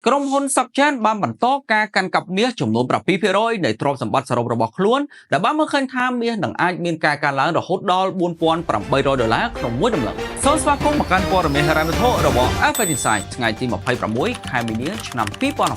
ក្រុមហ៊ុន SocGen បានបន្តការកាន់កាប់មាសចំនួន7%នៃទ្រព្យសម្បត្តិសរុបរបស់ខ្លួនដែលបានមើលឃើញថាមាសនឹងអាចមានការកើនឡើងរហូតដល់4800ដុល្លារក្នុងមួយតម្លឹងសូមស្វាគមន៍មកកាន់ព័ត៌មានហិរញ្ញវត្ថុរបស់ FX Insight ថ្ងៃទី26ខែមីនាឆ្នាំ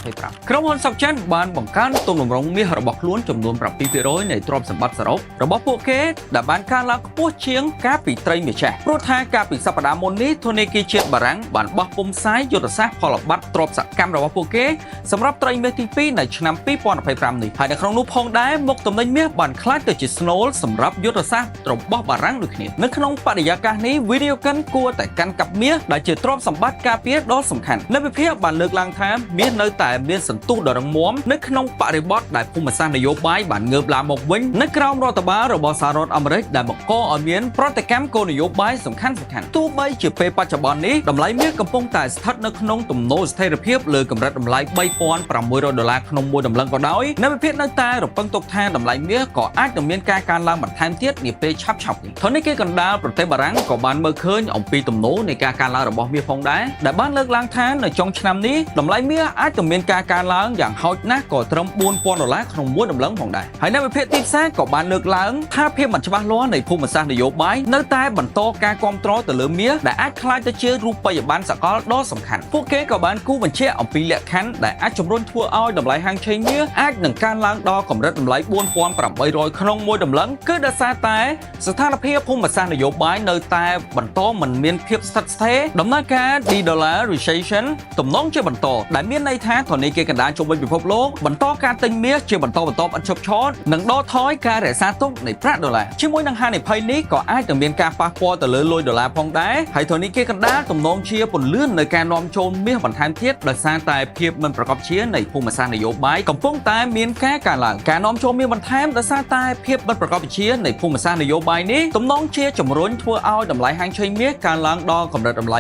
2025ក្រុមហ៊ុន SocGen បានបង្កើនទំនម្រុងមាសរបស់ខ្លួនចំនួន7%នៃទ្រព្យសម្បត្តិសរុបរបស់ពួកគេដែលបានកើនឡើងខ្ពស់ជាងកាលពីត្រីមាសចាស់ព្រោះថាកាលពីសប្តាហ៍មុននេះធនាគារជាតិបារាំងបានបោះពុម្ពផ្សាយយុទ្ធសាស្ត្រផលប័ត្រទ្រព្យសកម្មរបស់ពួកគេសម្រាប់ត្រីមាសទី2នៃឆ្នាំ2025នេះហើយនៅក្នុងនោះផងដែរមុខទំនិញមាសបានក្លាយទៅជាស្នូលសម្រាប់យុទ្ធសាស្ត្ររបស់បារាំងដូចគ្នានៅក្នុងបរិយាកាសនេះវិនិយោគិនគួរតែកាន់កាប់មាសដែលជាទ្រព្យសម្បត្តិការពារដ៏សំខាន់នៅវិភាគបានលើកឡើងថាមាសនៅតែមានសន្ទុះដ៏រឹងមាំនៅក្នុងបរិបទដែលភូមិសាស្ត្រនយោបាយបានងើបឡើងមកវិញនៅក្រោមរដ្ឋបាលរបស់សហរដ្ឋអាមេរិកដែលបង្កឲ្យមានប្រតិកម្មគោលនយោបាយសំខាន់សំខាន់ទោះបីជាពេលបច្ចុប្បន្ននេះតម្លៃមាសកំពុងតែស្ថិតនៅក្នុងទំនោរស្ថិរភាពលើកម្រិតតម្លៃ3600ដុល្លារក្នុងមួយតម្លឹងក៏ដោយអ្នកវិភាគនៅតែរំពឹងទុកថាតម្លៃមាសក៏អាចនឹងមានការកើនឡើងបន្ថែមទៀតនាពេលឆាប់ៗនេះធនាគារកណ្ដាលប្រទេសបារាំងក៏បានមើលឃើញអំពីទំនោរនៃការកើនឡើងរបស់មាសផងដែរដែលបានលើកឡើងថានៅចុងឆ្នាំនេះតម្លៃមាសអាចនឹងមានការកើនឡើងយ៉ាងហោចណាស់ក៏ត្រឹម4000ដុល្លារក្នុងមួយតម្លឹងផងដែរហើយអ្នកវិភាគទីផ្សារក៏បានលើកឡើងថាភាពមិនច្បាស់លាស់នៃភូមិសាស្ត្រនយោបាយនៅតែបន្តការគ្រប់គ្រងទៅលើមាសដែលអាចក្លាយទៅជារូបិយប័ណ្ណសកលដ៏សំខាន់ពួកគេក៏បានគូបញ្ជាក់អំពីលក្ខខណ្ឌដែលអាចជំរុញធ្វើឲ្យតម្លៃហាងឆេងមាសអាចនឹងកើនឡើងដល់កម្រិតតម្លៃ4800ក្នុងមួយតម្លឹងគឺដោយសារតែស្ថានភាពភូមិសាស្ត្រនយោបាយនៅតែបន្តមិនមានភាពស្ថិតស្ថេរដំណើរការ de-dollarization ទំនងជាបន្តដែលមានន័យថាធនាគារកណ្ដាលជុំវិញពិភពលោកបន្តការទិញមាសជាបន្តបន្ទាប់ឥតឈប់ឈរនិងដកថយការរក្សាទុកនៃប្រាក់ដុល្លារជាមួយនឹងហានិភ័យនេះក៏អាចនឹងមានការប៉ះពាល់ទៅលើលុយដុល្លារផងដែរហើយធនាគារកណ្ដាលទំនងជាពន្លឿននៅការនាំចូលមាសបន្ថែមទៀតដោយសារតែភាពមិនប្រកបជានៃភូមិសាស្ត្រនយោបាយកំពុងតែមានការកើនឡើងការនាំចូលមាសបន្ថែមដោយសារតែភាពមិនប្រកបជានៃភូមិសាស្ត្រនយោបាយនេះទំនងជាជំរុញធ្វើឲ្យតម្លៃហាងឆេងមាសកើនឡើងដល់កម្រិតតម្លៃ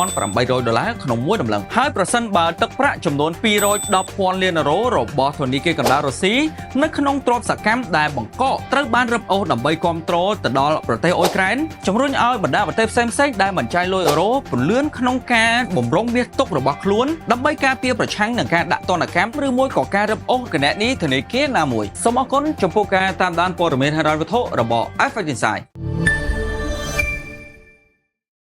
4800ដុល្លារក្នុងមួយតម្លឹងហើយប្រសិនបើទឹកប្រាក់ចំនួន210ពាន់លានអឺរ៉ូរបស់ធនាគារកណ្ដាលរុស្ស៊ីនៅក្នុងទ្រព្យសកម្មដែលបង្កកត្រូវបានរឹបអូសដើម្បីគ្រប់គ្រងទៅដល់ប្រទេសអ៊ុយក្រែនជំរុញឲ្យបណ្ដាប្រទេសផ្សេងៗដែលមិនចាយលុយអឺរ៉ូពន្លឿនក្នុងការបំរុងមាសទុករបស់ខ្លួនដើម្បីការពារប្រឆាំងនឹងការដាក់ទណ្ឌកម្មឬមួយក៏ការរឹបអូសគណនីធនាគារណាមួយសូមអរគុណចំពោះការតាមដានព័ត៌មានហិរញ្ញវត្ថុរបស់ FX Insight។